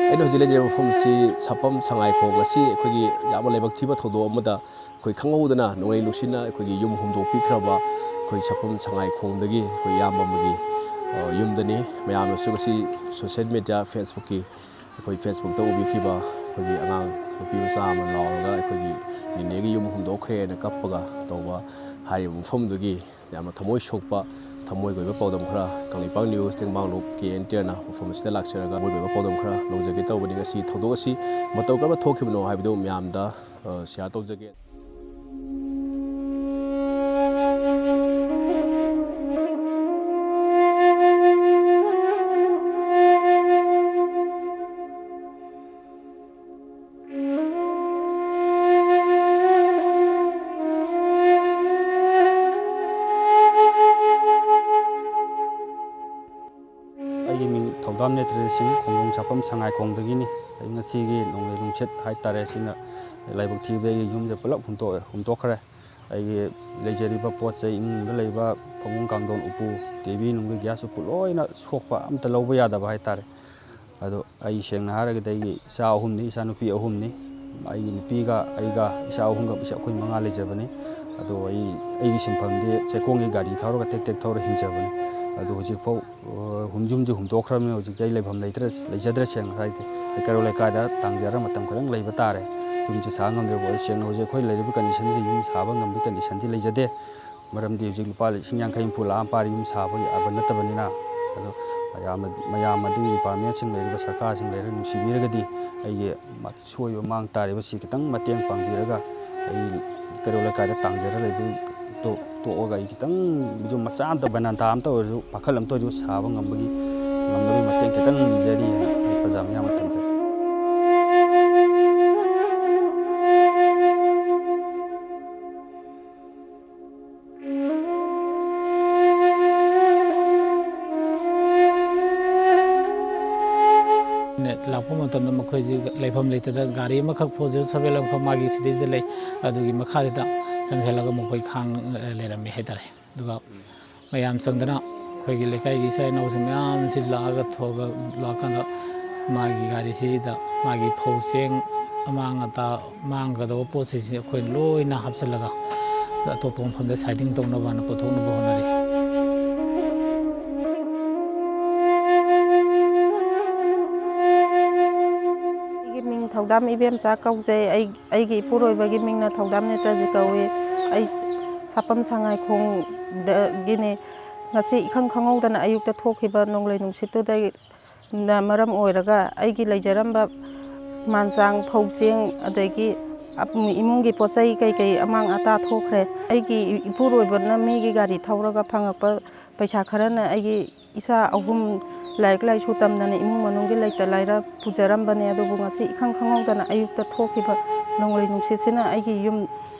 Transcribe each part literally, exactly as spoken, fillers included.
ꯑꯩꯅ ꯍꯧꯖꯤꯛ ꯂꯩꯖꯔꯤꯕ ꯃꯐꯝꯁꯤ ꯁꯥꯄꯝ ꯁꯉꯥꯏꯈꯣꯡ꯫ ꯉꯁꯤ ꯑꯩꯈꯣꯏꯒꯤ ꯌꯥꯝꯅ ꯂꯥꯏꯕꯛ ꯊꯤꯕ ꯊꯧꯗꯣꯛ ꯑꯃꯗ ꯑꯩꯈꯣꯏ ꯈꯪꯍꯧꯗꯅ ꯅꯣꯡꯂꯩ ꯅꯨꯡꯁꯤꯠꯅ ꯑꯩꯈꯣꯏꯒꯤ ꯌꯨꯝ ꯍꯨꯝꯗꯣꯛꯄꯤꯈ꯭ꯔꯕ ꯑꯩꯈꯣꯏ ꯁꯥꯄꯝ ꯁꯉꯥꯏꯈꯣꯡꯗꯒꯤ ꯑꯩꯈꯣꯏ ꯏꯌꯥꯝꯕ ꯑꯃꯒꯤ, ꯑ, ꯌꯨꯝꯗꯅꯤ꯫ ꯃꯌꯥꯝꯅꯁꯨ ꯉꯁꯤ social media, Facebookꯀꯤ, ꯑꯩꯈꯣꯏ Facebookꯇ ꯎꯕꯤꯈꯤꯕ ꯑꯩꯈꯣꯏꯒꯤ ꯑꯉꯥꯡ ꯅꯨꯄꯤ ꯃꯆꯥ ꯑꯃ ꯂꯥꯎꯔꯒ ꯑꯩꯈꯣꯏꯒꯤ ꯅꯦꯅꯦꯒꯤ ꯌꯨꯝ ꯍꯨꯝꯗꯣꯛꯈ꯭ꯔꯦꯅ ꯀꯞꯄꯒ ꯇꯧꯕ ꯍꯥꯏꯔꯤꯕ ꯃꯐꯝꯗꯨꯒꯤ ꯌꯥꯝꯅ ꯊꯃꯣꯏ ꯁꯣꯛꯄ, ꯊꯃꯣꯏꯒꯤ ꯑꯣꯏꯕ ꯄꯥꯎꯗꯝ ꯈꯔ Kangleipak News Tengbanglup K N T ꯑꯥꯔꯅ ꯃꯐꯝ ꯑꯁꯤꯗ ꯂꯥꯛꯆꯔꯒ ꯊꯃꯣꯏꯒꯤ ꯑꯣꯏꯕ ꯄꯥꯎꯗꯝ ꯈꯔ ꯂꯧꯖꯒꯦ ꯇꯧꯕꯅꯤ꯫ ꯉꯁꯤ ꯊꯧꯗꯣꯛ ꯑꯁꯤ ꯃꯇꯧ ꯀꯔꯝꯅ ꯊꯣꯛꯈꯤꯕꯅꯣ ꯍꯥꯏꯕꯗꯨ ꯃꯌꯥꯝꯗ, ꯑ, share ꯇꯧꯖꯒꯦ꯫ ꯑꯩꯒꯤ ꯃꯤꯡ ꯊꯧꯗꯥꯝ ꯅꯦꯇ꯭ꯔꯖꯤꯠ ꯁꯤꯡ, ꯈꯣꯡꯖꯣꯝ ꯁꯥꯄꯝ ꯁꯉꯥꯏꯈꯣꯡꯗꯒꯤꯅꯤ꯫ ꯑꯩ ꯉꯁꯤꯒꯤ ꯅꯣꯡꯂꯩ ꯅꯨꯡꯁꯤꯠ ꯍꯥꯏꯇꯥꯔꯦ, ꯁꯤꯅ ꯂꯥꯏꯕꯛ ꯊꯤꯕꯗꯒꯤ ꯌꯨꯝꯁꯦ ꯄꯨꯂꯞ ꯍꯨꯝꯇꯣꯛꯑꯦ, ꯍꯨꯝꯇꯣꯛꯈ꯭ꯔꯦ꯫ ꯑꯩꯒꯤ ꯂꯩꯖꯔꯤꯕ ꯄꯣꯠ ꯆꯩ, ꯏꯃꯨꯡꯗ ꯂꯩꯕ ꯐꯃꯨꯡ ꯀꯥꯡꯊꯣꯟ ꯎꯄꯨ, ꯇꯤ ꯚꯤ ꯅꯨꯡꯕꯤ, ꯒ꯭ꯌꯥꯁ ꯎꯄꯨ ꯂꯣꯏꯅ ꯁꯣꯛꯄ, ꯑꯝꯇ ꯂꯧꯕ ꯌꯥꯗꯕ ꯍꯥꯏꯇꯥꯔꯦ꯫ ꯑꯗꯣ ꯑꯩ ꯁꯦꯡꯅ ꯍꯥꯏꯔꯒꯗꯤ ꯑꯩꯒꯤ ꯏꯆꯥ ꯑꯍꯨꯝꯅꯤ, ꯏꯆꯥ ꯅꯨꯄꯤ ꯑꯍꯨꯝꯅꯤ, ꯑꯩꯒꯤ ꯅꯨꯄꯤꯒ ꯑꯩꯒ ꯏꯆꯥ ꯑꯍꯨꯝꯒ ꯑꯩꯈꯣꯏ ꯃꯉꯥ ꯂꯩꯖꯕꯅꯤ꯫ ꯑꯗꯣ ꯑꯩ, ꯑꯩꯒꯤ ꯁꯤꯟꯐꯝꯗꯤ ꯆꯦꯛꯀꯣꯡꯒꯤ ꯒꯥꯔꯤ ꯊꯧꯔꯒ ꯇꯦꯛ ꯇꯦꯛ ꯊꯧꯔ ꯍꯤꯡꯖꯕꯅꯤ꯫ ꯑꯗꯣ ꯍꯧꯖꯤꯛꯐꯥꯎ, ꯑ, ꯍꯨꯝ-, ꯌꯨꯝꯁꯦ ꯍꯨꯝꯗꯣꯛꯈ꯭ꯔꯕꯅꯤꯅ ꯍꯧꯖꯤꯛꯇꯤ ꯑꯩ ꯂꯩꯐꯝ ꯂꯩꯇ꯭ꯔꯦ, ꯂꯩꯖꯗ꯭ꯔꯦ꯫ ꯁꯦꯡꯅ ꯍꯥꯏꯔꯗꯤ ꯂꯩꯀꯥꯏ ꯂꯩꯀꯥꯏꯗ ꯇꯥꯡꯖꯔ ꯃꯇꯝ ꯈꯔꯪ ꯂꯩꯕ ꯇꯥꯔꯦ꯫ ꯌꯨꯝꯁꯦ ꯁꯥ ꯉꯝꯗ꯭ꯔꯦ꯫ ꯁꯦꯡꯅ ꯍꯧꯖꯤꯛ ꯑꯩꯈꯣꯏ ꯂꯩꯔꯤꯕ conditionꯁꯦ ꯌꯨꯝ ꯁꯥꯕ ꯉꯝꯕꯒꯤ conditionꯗꯤ ꯂꯩꯖꯗꯦ꯫ ꯃꯔꯝꯗꯤ ꯍꯧꯖꯤꯛ ꯂꯨꯄꯥ ꯂꯤꯁꯤꯡ ꯌꯥꯡꯈꯩ ꯍꯨꯝꯐꯨ ꯂꯥꯛꯑ ꯄꯥꯔꯤ ꯌꯨꯝ ꯁꯥꯕ ꯌꯥꯕ ꯅꯠꯇꯕꯅꯤꯅ꯫ ꯑꯗꯣ ꯃꯌꯥꯝ, ꯃꯌꯥꯝ ꯑꯗꯨꯒꯤ departmentꯁꯤꯡ ꯂꯩꯔꯤꯕ ꯁꯔꯀꯥꯔꯁꯤꯡ ꯂꯩꯔꯒ ꯅꯨꯡꯁꯤꯕꯤꯔꯒꯗꯤ ꯑꯩꯒꯤ ꯃ-, ꯁꯣꯏꯕ ꯃꯥꯡ ꯇꯥꯔꯤꯕꯁꯤ ꯈꯤꯇꯪ ꯃꯇꯦꯡ ꯄꯥꯡꯕꯤꯔꯒ ꯑꯩ ꯀꯩꯔꯣꯜ ꯂꯩꯀꯥꯏꯗ ꯇꯥꯡꯖꯔ ꯂꯩꯕꯗꯨ ꯇꯣꯛ-, ꯇꯣꯛꯑꯒ ꯑꯩ ꯈꯤꯇꯪ ꯌꯨꯝ ꯃꯆꯥ ꯑꯝꯇ veranda ꯑꯝꯇ ꯑꯣꯏꯔꯁꯨ, ꯄꯥꯈꯜ ꯑꯝꯇ ꯑꯣꯏꯔꯁꯨ ꯁꯥꯕ ꯉꯝꯕꯒꯤ, ꯉꯝꯅꯕꯒꯤ ꯃꯇꯦꯡ ꯈꯤꯇꯪ ꯅꯤꯖꯔꯤ ꯍꯥꯏꯅ ꯑꯩ ꯄ꯭ꯔꯖꯥ ꯃꯤꯌꯥꯝꯗ ꯊꯝꯖꯔꯤ꯫ ꯂꯥꯛꯄ ꯃꯇꯝꯗ ꯃꯈꯣꯏꯁꯤ ꯂꯩꯐꯝ ꯂꯩꯇꯗꯅ ꯒꯥꯔꯤ ꯑꯃꯈꯛ four zero seven ꯑꯃꯈꯛ ꯃꯥꯒꯤ ꯁꯤꯗꯩꯁꯤꯗ ꯂꯩ, ꯑꯗꯨꯒꯤ ꯃꯈꯥꯁꯤꯗ ꯆꯪꯁꯤꯜꯂꯒ ꯃꯈꯣꯏ ꯈꯥꯡ ꯂꯩꯔꯝꯃꯤ ꯍꯥꯏꯇꯥꯔꯦ꯫ ꯑꯗꯨꯒ ꯃꯌꯥꯝ ꯆꯪꯗꯅ ꯑꯩꯈꯣꯏꯒꯤ ꯂꯩꯀꯥꯏꯒꯤ ꯏꯆꯥ ꯏꯅꯥꯎꯁꯤꯡ ꯃꯌꯥꯝꯁꯤ ꯂꯥꯛꯑꯒ ꯊꯣꯛꯑꯒ ꯂꯥꯛꯀꯥꯟꯗ ꯃꯥꯒꯤ ꯒꯥꯔꯤꯁꯤꯗ ꯃꯥꯒꯤ ꯐꯧ ꯆꯦꯡ ꯑꯃꯥꯡ ꯑꯇꯥ ꯃꯥꯡꯒꯗꯧꯕ ꯄꯣꯠꯁꯤꯡꯁꯤ ꯑꯩꯈꯣꯏꯅ ꯂꯣꯏꯅ ꯍꯥꯞꯆꯤꯜꯂꯒ ꯑꯇꯣꯞꯄ ꯃꯐꯝꯗ ꯁꯥꯏꯗꯤꯡ ꯇꯧꯅꯕꯅ ꯄꯨꯊꯣꯛꯅꯕ ꯍꯣꯠꯅꯔꯤ꯫ ꯑꯩꯒꯤ ꯃꯤꯡ ꯊꯧꯗꯥꯝ ꯏꯕꯦꯝꯆꯥ ꯀꯧꯖꯩ꯫ ꯑꯩ, ꯑꯩꯒꯤ ꯏꯄꯨꯔꯣꯏꯕꯒꯤ ꯃꯤꯡꯅ ꯊꯧꯗꯥꯝ ꯅꯦꯇ꯭ꯔꯖꯤꯠ ꯀꯧꯏ꯫ ꯑꯩ ꯁꯥꯄꯝ ꯁꯉꯥꯏꯈꯣꯡꯗꯒꯤꯅꯤ꯫ ꯉꯁꯤ ꯏꯈꯪ ꯈꯪꯍꯧꯗꯅ ꯑꯌꯨꯛꯇ ꯊꯣꯛꯈꯤꯕ ꯅꯣꯡꯂꯩ ꯅꯨꯡꯁꯤꯠꯇꯨꯗꯒꯤ ꯅ ꯃꯔꯝ ꯑꯣꯏꯔꯒ ꯑꯩꯒꯤ ꯂꯩꯖꯔꯝꯕ ꯃꯥꯟꯆꯥꯡ, ꯐꯧ ꯆꯦꯡ, ꯑꯗꯒꯤ ꯑꯞ-, ꯏꯃꯨꯡꯒꯤ ꯄꯣꯠ ꯆꯩ ꯀꯩꯀꯩ ꯑꯃꯥꯡ ꯑꯇꯥ ꯊꯣꯛꯈ꯭ꯔꯦ꯫ ꯑꯩꯒꯤ ꯏꯄꯨꯔꯣꯏꯕꯅ ꯃꯤꯒꯤ ꯒꯥꯔꯤ ꯊꯧꯔꯒ ꯐꯪꯉꯛꯄ ꯄꯩꯁꯥ ꯈꯔꯅ ꯑꯩꯒꯤ ꯏꯆꯥ ꯑꯍꯨꯝ ꯂꯥꯏꯔꯤꯛ ꯂꯥꯏꯁꯨ ꯇꯝꯗꯅ ꯏꯃꯨꯡ ꯃꯅꯨꯡꯒꯤ ꯂꯩꯇ ꯂꯥꯏꯔ ꯄꯨꯖꯔꯝꯕꯅꯦ꯫ ꯑꯗꯨꯕꯨ ꯉꯁꯤ ꯏꯈꯪ ꯈꯪꯍꯧꯗꯅ ꯑꯌꯨꯛꯇ ꯊꯣꯛꯈꯤꯕ ꯅꯣꯡꯂꯩ ꯅꯨꯡꯁꯤꯠꯁꯤꯅ ꯑꯩꯒꯤ ꯌꯨꯝ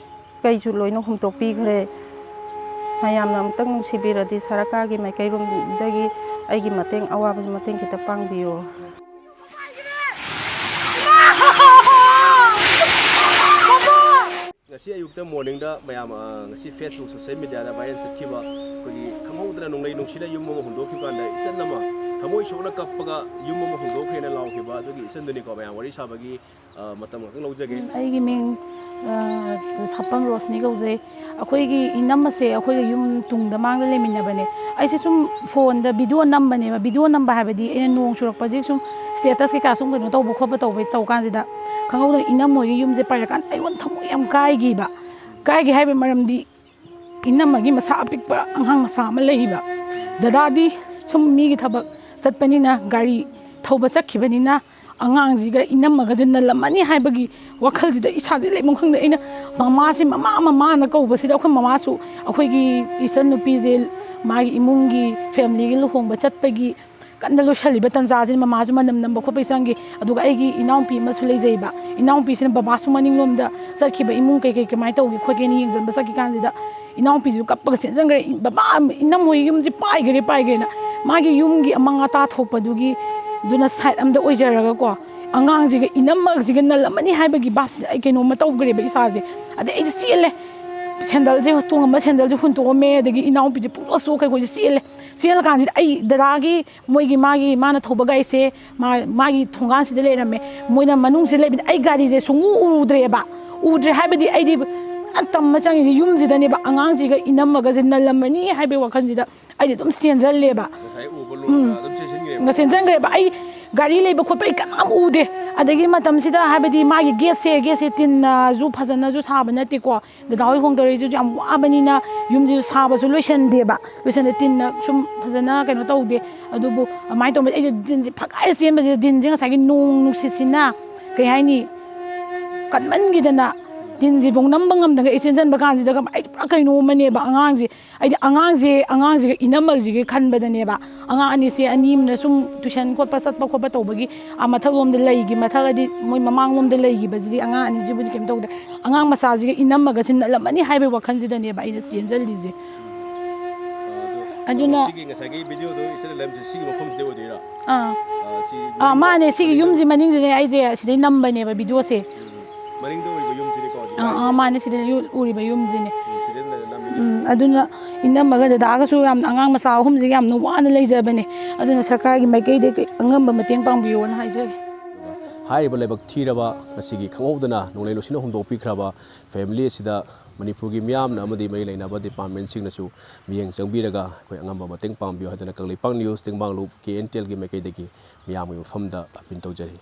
ꯀꯩꯁꯨ ꯂꯣꯏꯅ ꯍꯨꯝꯇꯣꯛꯄꯤꯈ꯭ꯔꯦ꯫ ꯃꯌꯥꯝꯅ ꯑꯃꯨꯛꯇꯪ ꯅꯨꯡꯁꯤꯕꯤꯔꯗꯤ ꯁꯔꯀꯥꯔꯒꯤ ꯃꯥꯏꯀꯩꯔꯣꯝꯗꯒꯤ ꯑꯩꯒꯤ ꯃꯇꯦꯡ, ꯑꯋꯥꯕꯁꯤ ꯃꯇꯦꯡ ꯈꯤꯇ ꯄꯥꯡꯕꯤꯌꯨ꯫ ꯉꯁꯤ ꯑꯌꯨꯛꯇ ꯃꯣꯔꯅꯤꯡꯗ ꯃꯌꯥꯝ, ꯑ, ꯉꯁꯤ Facebook, ꯁꯣꯁꯤꯌꯦꯜ ꯃꯦꯗꯤꯌꯥꯗ ꯚꯥꯏꯔꯦꯜ ꯆꯠꯈꯤꯕ ꯑꯩꯈꯣꯏꯒꯤ ꯈꯪꯍꯧꯗꯅ ꯅꯣꯡꯂꯩ ꯅꯨꯡꯁꯤꯠꯅ ꯌꯨꯝ ꯑꯃ ꯍꯨꯝꯗꯣꯛꯈꯤꯕ ꯀꯥꯟꯗ ꯏꯆꯟ ꯑꯃ ꯊꯃꯣꯏ ꯁꯣꯛꯅ ꯀꯞꯄꯒ ꯌꯨꯝ ꯑꯃ ꯍꯨꯝꯗꯣꯛꯈ꯭ꯔꯦꯅ ꯂꯥꯎꯈꯤꯕ ꯑꯗꯨꯒꯤ ꯏꯆꯟꯗꯨꯅꯤꯀꯣ꯫ ꯃꯌꯥꯝ ꯋꯥꯔꯤ ꯁꯥꯕꯒꯤ, ꯑ, ꯃꯇꯝ ꯉꯥꯛꯇꯪ ꯂꯧꯖꯒꯦ꯫ ꯎꯝ, ꯑꯩꯒꯤ ꯃꯤꯡ, ꯑ, ꯁꯥꯄꯝ ꯔꯣꯁꯅꯤ ꯀꯧꯖꯩ꯫ ꯑꯩꯈꯣꯏꯒꯤ ꯏꯅꯝꯃꯁꯦ ꯑꯩꯈꯣꯏꯒ ꯌꯨꯝ ꯇꯨꯡꯗ ꯃꯥꯡꯗ ꯂꯩꯃꯤꯟꯅꯕꯅꯦ꯫ ꯑꯩꯁꯦ ꯁꯨꯝ ꯐꯣꯟꯗ ꯚꯤꯗꯤꯑꯣ ꯅꯝꯕꯅꯦꯕ꯫ ꯚꯤꯗꯤꯑꯣ ꯅꯝꯕ ꯍꯥꯏꯕꯗꯤ ꯑꯩꯅ ꯅꯣꯡ ꯆꯨꯔꯛꯄꯁꯦ ꯁꯨꯝ ꯁ꯭ꯇꯦꯇꯁ ꯀꯩꯀꯥ ꯁꯨꯝ ꯀꯩꯅꯣ ꯇꯧꯕ ꯈꯣꯠꯄ ꯇꯧꯕ, ꯇꯧ ꯀꯥꯟꯁꯤꯗ ꯈꯪꯍꯧꯗꯅ ꯏꯅꯝꯃ ꯍꯣꯏꯒꯤ ꯌꯨꯝꯁꯦ ꯄꯥꯏꯔꯀꯥꯟꯗ ꯑꯩꯉꯣꯟꯗ ꯊꯃꯣꯏ ꯌꯥꯝ ꯀꯥꯏꯈꯤꯕ꯫ ꯀꯥꯏꯒꯤ ꯍꯥꯏꯕꯒꯤ ꯃꯔꯝꯗꯤ ꯏꯅꯝꯃꯒꯤ ꯃꯁꯥ ꯑꯄꯤꯛꯄ ꯑꯉꯥꯡ ꯃꯆꯥ ꯑꯃ ꯂꯩꯕ꯫ ꯗꯗꯥꯗꯤ ꯁꯨꯝ ꯃꯤꯒꯤ ꯊꯕꯛ ꯆꯠꯄꯅꯤꯅ, ꯒꯥꯔꯤ ꯊꯧꯕ ꯆꯠꯈꯤꯕꯅꯤꯅ, ꯑꯉꯥꯡꯁꯤꯒ ꯏꯅꯝꯃꯒꯁꯦ ꯅꯜꯂꯝꯃꯅꯤ ꯍꯥꯏꯕꯒꯤ ꯋꯥꯈꯜꯁꯤꯗ ꯏꯁꯥꯁꯦ ꯂꯩꯐꯝ ꯈꯪꯗꯦ꯫ ꯑꯩꯅ ꯃꯃꯥꯁꯦ, "ꯃꯃꯥ, ꯃꯃꯥꯅ" ꯀꯧꯕꯁꯤꯗ ꯑꯩꯈꯣꯏ ꯃꯃꯥꯁꯨ ꯑꯩꯈꯣꯏꯒꯤ ꯏꯆꯟ ꯅꯨꯄꯤꯁꯦ ꯃꯥꯒꯤ ꯏꯃꯨꯡꯒꯤ ꯐꯦꯃꯤꯂꯤꯒꯤ ꯂꯨꯍꯣꯡꯕ ꯆꯠꯄꯒꯤ ꯀꯟꯅ ꯂꯣꯏꯁꯤꯜꯂꯤꯕ ꯇꯟꯖꯥꯁꯤꯗ ꯃꯃꯥꯁꯨ ꯃꯅꯝ ꯅꯝꯕ ꯈꯣꯠꯄꯒꯤ ꯆꯪꯈꯤ꯫ ꯑꯗꯨꯒ ꯑꯩꯒꯤ ꯏꯅꯥꯎꯄꯤ ꯑꯃꯁꯨ ꯂꯩꯖꯩꯕ꯫ ꯏꯅꯥꯎꯄꯤꯁꯤꯅ ꯕꯕꯥꯁꯨ ꯃꯅꯤꯡꯂꯣꯝꯗ ꯆꯠꯈꯤꯕ, ꯏꯃꯨꯡ ꯀꯩꯀꯩ ꯀꯃꯥꯏꯅ ꯇꯧꯒꯦ ꯈꯣꯠꯀꯦꯅ ꯌꯦꯡꯁꯤꯟꯕ ꯆꯠꯈꯤ ꯀꯥꯟꯁꯤꯗ ꯏꯅꯥꯎꯄꯤꯁꯨ ꯀꯞꯄꯒ ꯆꯦꯟꯁꯤꯟꯈ꯭ꯔꯦ꯫ "ꯕꯕꯥ, ꯏꯅꯝꯃ ꯍꯣꯏ ꯌꯨꯝꯁꯤ ꯄꯥꯏꯈ꯭ꯔꯦ, ꯄꯥꯏꯈ꯭ꯔꯦꯅ" ꯃꯥꯒꯤ ꯌꯨꯝꯒꯤ ꯑꯃꯥꯡ ꯑꯇꯥ ꯊꯣꯛꯄꯗꯨꯒꯤ, ꯑꯗꯨꯅ ꯁꯥꯏꯠ ꯑꯃꯗ ꯑꯣꯏꯖꯔꯒꯀꯣ, ꯑꯉꯥꯡꯁꯤꯒ ꯏꯅꯝꯃꯁꯤꯒ ꯅꯜꯂꯝꯃꯅꯤ ꯍꯥꯏꯕꯒꯤ ꯚꯥꯞꯁꯤꯗ ꯑꯩ ꯀꯩꯅꯣꯝꯃ ꯇꯧꯈ꯭ꯔꯦꯕ ꯏꯁꯥꯁꯦ꯫ ꯑꯗꯩ ꯑꯩꯁꯦ ꯆꯦꯜꯂꯦ꯫ ꯁꯦꯟꯗꯜꯁꯦ, ꯇꯣꯡꯉꯝꯕ ꯁꯦꯟꯗꯜꯁꯦ ꯍꯨꯟꯇꯣꯛꯑꯝꯃꯦ, ꯑꯗꯒꯤ ꯏꯅꯥꯎꯄꯤꯁꯦ ꯄꯨꯡꯆꯣꯛ ꯆꯣꯛꯈ꯭ꯔꯦ, ꯑꯩꯈꯣꯏꯁꯦ ꯆꯦꯜꯂꯦ꯫ ꯆꯦꯜꯂꯀꯥꯟꯁꯤꯗ ꯑꯩ ꯗꯗꯥꯒꯤ, ꯃꯣꯏꯒꯤ, ꯃꯥꯒꯤ, ꯃꯥꯅ ꯊꯧꯕ ꯒꯥꯔꯤꯁꯦ ꯃꯥ, ꯃꯥꯒꯤ ꯊꯣꯡꯒꯥꯟꯁꯤꯗ ꯂꯩꯔꯝꯃꯦ꯫ ꯃꯣꯏꯅ ꯃꯅꯨꯡꯁꯤꯗ ꯂꯩꯕꯗ ꯑꯩ ꯒꯥꯔꯤꯁꯦ ꯁꯨꯡꯎ ꯎꯗ꯭ꯔꯦꯕ꯫ ꯎꯗ꯭ꯔꯦ ꯍꯥꯏꯕꯗꯤ ꯑꯩꯗꯤ ꯑ ꯇꯝꯕ ꯆꯪꯉꯤꯁꯦ ꯌꯨꯝꯁꯤꯗꯅꯦꯕ꯫ ꯑꯉꯥꯡꯁꯤꯒ ꯏꯅꯝꯃꯒꯁꯦ ꯅꯜꯂꯝꯃꯅꯤ ꯍꯥꯏꯕꯒꯤ ꯋꯥꯈꯜꯁꯤꯗ ꯑꯩꯗꯤ ꯑꯗꯨꯝ ꯆꯦꯟꯁꯤꯜꯂꯦꯕ꯫ ꯉꯁꯥꯏ ꯎꯕ ꯂꯣꯏꯔꯒ ꯑꯗꯨꯝ ꯆꯦꯟꯁꯤꯟꯈ꯭ꯔꯦꯕ꯫ ꯆꯦꯟꯁꯤꯟꯈ꯭ꯔꯦꯕ꯫ ꯑꯩ ꯒꯥꯔꯤ ꯂꯩꯕ ꯈꯣꯠꯄ ꯑꯩ ꯀꯅꯥꯝ ꯎꯗꯦ꯫ ꯑꯗꯒꯤ ꯃꯇꯝꯁꯤꯗ ꯍꯥꯏꯕꯗꯤ ꯃꯥꯒꯤ ꯒꯦꯠꯁꯦ, ꯒꯦꯠꯁꯦ ꯇꯤꯟꯅꯁꯨ ꯐꯖꯅꯁꯨ ꯁꯥꯕ ꯅꯠꯇꯦꯀꯣ꯫ ꯗꯗꯥ ꯍꯣꯏ ꯍꯣꯡꯗꯣꯔꯛꯏꯁꯤꯁꯨ ꯌꯥꯝ ꯋꯥꯕꯅꯤꯅ ꯌꯨꯝꯁꯤꯁꯨ ꯁꯥꯕꯁꯨ ꯂꯣꯏꯁꯟꯗꯦꯕ꯫ ꯂꯣꯏꯁꯟꯗꯦ, ꯇꯤꯟꯅ ꯁꯨꯝ ꯐꯖꯅ ꯀꯩꯅꯣ ꯇꯧꯗꯦ꯫ ꯑꯗꯨꯕꯨ ꯑꯗꯨꯃꯥꯏꯅ ꯇꯧꯕꯗ ꯑꯩꯁꯦ ꯗꯤꯟꯁꯦ ꯐꯛꯀꯥꯏꯔ ꯆꯦꯟꯕꯁꯤꯗ ꯗꯤꯟꯁꯦ ꯉꯁꯥꯏꯒꯤ ꯅꯣꯡ ꯅꯨꯡꯁꯤꯠꯁꯤꯅ ꯀꯩ ꯍꯥꯏꯅꯤ, ꯀꯟꯃꯟꯈꯤꯗꯅ ꯗꯤꯟꯁꯤꯐꯧ ꯅꯝꯕ ꯉꯝꯗꯒꯩ ꯑꯩ ꯆꯦꯟꯁꯤꯟꯕ ꯀꯥꯟꯁꯤꯗ ꯀꯃꯥꯏ-, ꯑꯩꯗꯤ ꯄꯨꯔꯥ ꯀꯩꯅꯣꯝꯃꯅꯦꯕ꯫ ꯑꯉꯥꯡꯁꯦ, ꯑꯩꯗꯤ ꯑꯉꯥꯡꯁꯦ, ꯑꯉꯥꯡꯁꯤꯒ ꯏꯅꯝꯃꯁꯤꯒ ꯈꯟꯕꯗꯅꯦꯕ꯫ ꯑꯉꯥꯡ ꯑꯅꯤꯁꯦ, ꯑꯅꯤ ꯑꯃꯅ ꯁꯨꯝ ꯇꯨꯏꯁꯟ ꯈꯣꯠꯄ ꯆꯠꯄ ꯈꯣꯠꯄ ꯇꯧꯕꯒꯤ ꯑꯥ ꯃꯊꯛꯂꯣꯝꯗ ꯂꯩꯈꯤ, ꯃꯊꯛ ꯍꯥꯏꯗꯤ ꯃꯣꯏ ꯃꯃꯥꯡꯂꯣꯝꯗ ꯂꯩꯈꯤꯕꯁꯤꯗꯤ ꯑꯉꯥꯡ ꯑꯅꯤꯁꯤꯕꯨꯗꯤ ꯀꯩꯝ ꯇꯧꯗ꯭ꯔꯦ꯫ ꯑꯉꯥꯡ ꯃꯆꯥꯁꯤꯒ ꯏꯅꯝꯃꯒꯁꯤ ꯅꯠꯂꯝꯃꯅꯤ ꯍꯥꯏꯕꯒꯤ ꯋꯥꯈꯜꯁꯤꯗꯅꯦꯕ ꯑꯩꯅ ꯆꯦꯟꯁꯤꯜꯂꯤꯁꯦ꯫ ꯑꯗꯨꯅ ꯁꯤꯒꯤ ꯉꯁꯥꯏꯒꯤ ꯚꯤꯗꯤꯑꯣꯗꯣ ꯏꯆꯦꯅ ꯂꯩꯔꯝꯃꯤꯁꯦ ꯁꯤꯒꯤ ꯃꯐꯝꯁꯤꯗ ꯑꯣꯏꯗꯣꯏꯔꯥ? ꯑꯥ꯫ ꯑꯥ, ꯁꯤ ꯑꯥ, ꯃꯅꯤꯡꯗ, ꯃꯥꯅꯦ, ꯁꯤꯒꯤ ꯃꯅꯤꯡꯗ ꯌꯨꯝꯁꯤ ꯃꯅꯤꯡꯁꯤꯗꯅꯦ ꯑꯩꯁꯦ ꯁꯤꯗꯩ ꯅꯝꯕꯅꯦꯕ ꯚꯤꯗꯤꯑꯣꯁꯦ꯫ ꯎꯝ꯫ ꯃꯅꯤꯡꯗ ꯑꯣꯏꯕ ꯌꯨꯝꯁꯤꯅꯤꯀꯣ ꯍꯧꯖꯤꯛ ꯑꯥ, ꯑꯥ, ꯂꯩꯔꯤꯁꯦ? ꯃꯥꯅꯦ, ꯁꯤꯗ ꯌꯨ-, ꯎꯔꯤꯕ ꯌꯨꯝꯁꯤꯅꯦ꯫ ꯎꯝ, ꯁꯤꯗ ꯂꯩꯔ ꯅꯝꯃꯤꯅꯦ꯫ ꯎꯝ, ꯑꯗꯨꯅ ꯏꯅꯝꯃꯒ ꯗꯗꯥꯒꯁꯨ ꯌꯥꯝꯅ ꯑꯉꯥꯡ ꯃꯆꯥ ꯑꯍꯨꯝꯁꯤꯒ ꯌꯥꯝꯅ ꯋꯥꯅ ꯂꯩꯖꯕꯅꯦ꯫ ꯑꯗꯨꯅ ꯁꯔꯀꯥꯔꯒꯤ ꯃꯥꯏꯀꯩꯗꯒꯤ ꯑꯉꯝꯕ ꯃꯇꯦꯡ ꯄꯥꯡꯕꯤꯌꯣꯅ ꯍꯥꯏꯖꯔꯤ꯫ ꯍꯥꯏꯔꯤꯕ ꯂꯥꯏꯕꯛ ꯊꯤꯔꯕ, ꯉꯁꯤꯒꯤ ꯈꯪꯍꯧꯗꯅ ꯅꯣꯡꯂꯩ ꯅꯨꯡꯁꯤꯠꯅ ꯍꯨꯝꯗꯣꯛꯄꯤꯈ꯭ꯔꯕ ꯐꯦꯃꯤꯂꯤ ꯑꯁꯤꯗ ꯃꯅꯤꯄꯨꯔꯒꯤ ꯃꯤꯌꯥꯝꯅ ꯑꯃꯗꯤ ꯃꯔꯤ ꯂꯩꯅꯕ ꯗꯤꯄꯥꯔꯠꯃꯦꯟꯁꯤꯡꯅꯁꯨ ꯃꯤꯠꯌꯦꯡ ꯆꯪꯕꯤꯔꯒ ꯑꯩꯈꯣꯏ ꯑꯉꯝꯕ ꯃꯇꯦꯡ ꯄꯥꯡꯕꯤꯌꯨ ꯍꯥꯏꯗꯅ Kangleipak News Tengbanglup K N T ꯑꯦꯜꯒꯤ ꯃꯥꯏꯀꯩꯗꯒꯤ ꯃꯤꯌꯥꯝꯒꯤ ꯃꯐꯝꯗ ꯑꯄꯤꯜ ꯇꯧꯖꯔꯤ꯫